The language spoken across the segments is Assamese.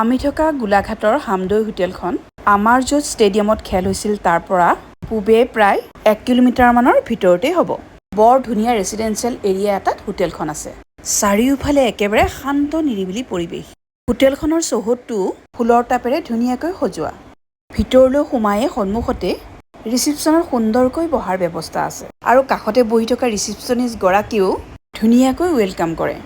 আমি থকা গোলাঘাটৰ হামদৈ হোটেলখন আমাৰ য'ত ষ্টেডিয়ামত খেল হৈছিল, তাৰ পৰা পূবে প্ৰায় 1 কিলোমিটাৰমানৰ ভিতৰতেই হ'ব। বৰ ধুনীয়া ৰেচিডেঞ্চিয়েল এৰিয়া এটাত হোটেলখন আছে। চাৰিওফালে একেবাৰে শান্ত নিৰিবিলি পৰিৱেশ। হোটেলখনৰ চৌহদটোও ফুলৰ টাবেৰে ধুনীয়াকৈ সজোৱা। ভিতৰলৈ সোমায়ে সন্মুখতে ৰিচিপশ্যনত সুন্দৰকৈ বহাৰ ব্যৱস্থা আছে আৰু কাষতে বহি থকা ৰিচিপশ্যনিষ্ট গৰাকীয়েও ধুনীয়াকৈ welcome কৰে।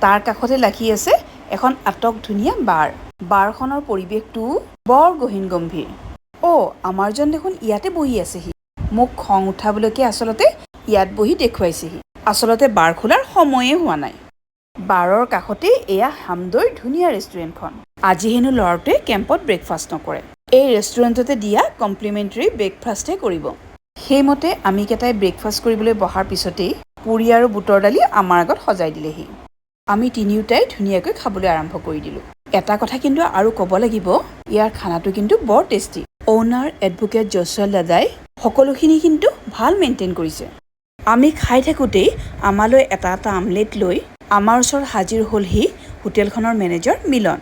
তাৰ কাষতে লাগি আছে এখন আটক ধুনীয়া বাৰ। বাৰখনৰ পৰিৱেশটোও বৰ গহীন গম্ভীৰ। অ', আমাৰজন দেখোন ইয়াতে বহি আছেহি। মোক খং উঠাবলৈকে আচলতে ইয়াত বহি দেখুৱাইছেহি। আচলতে বাৰ খোলাৰ সময়ে হোৱা নাই। বাৰৰ কাষতেই এয়া হামদৈৰ ধুনীয়া ৰেষ্টুৰেণ্টখন। আজি হেনো ল'ৰাটোৱে কেম্পত ব্ৰেকফাষ্ট নকৰে, এই ৰেষ্টুৰেণ্টতে দিয়া কমপ্লিমেণ্টেৰী ব্ৰেকফাষ্টহে কৰিব। সেইমতে আমিকেইটাই ব্ৰেকফাষ্ট কৰিবলৈ বহাৰ পিছতেই পুৰি আৰু বুটৰ দালি আমাৰ আগত সজাই দিলেহি। আমি তিনিওটাই ধুনীয়াকৈ খাবলৈ আৰম্ভ কৰি দিলোঁ। এটা কথা কিন্তু আৰু ক'ব লাগিব, ইয়াৰ খানাটো কিন্তু বৰ টেষ্টি। অ'নাৰ এডভকেট জছোৱাল দাদাই সকলোখিনি কিন্তু ভাল মেইনটেইন কৰিছে। আমি খাই থাকোঁতেই আমালৈ এটা এটা আমলেট লৈ আমাৰ ওচৰত হাজিৰ হ'লহি হোটেলখনৰ মেনেজাৰ মিলন।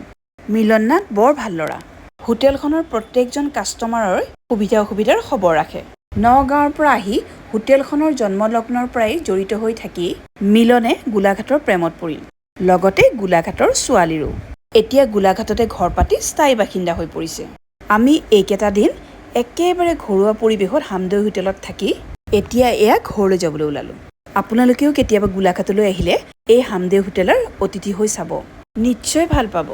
মিলন নাথ বৰ ভাল ল'ৰা। হোটেলখনৰ প্ৰত্যেকজন কাষ্টমাৰৰ সুবিধা অসুবিধাৰ খবৰ ৰাখে। নগাঁৱৰ পৰা আহি হোটেলখনৰ জন্মলগ্নৰ পৰাই জড়িত হৈ থাকি মিলনে গোলাঘাটৰ প্ৰেমত পৰিল, লগতে গোলাঘাটৰ ছোৱালীৰো। এতিয়া গোলাঘাটতে ঘৰ পাতি স্থায়ী বাসিন্দা হৈ পৰিছে। আমি এইকেইটা দিন একেবাৰে ঘৰুৱা পৰিৱেশত হামদৈ হোটেলত থাকি এতিয়া এয়া ঘৰলৈ যাবলৈ ওলালোঁ। আপোনালোকেও কেতিয়াবা গোলাঘাটলৈ আহিলে এই হামদৈ হোটেলৰ অতিথি হৈ চাব, নিশ্চয় ভাল পাব।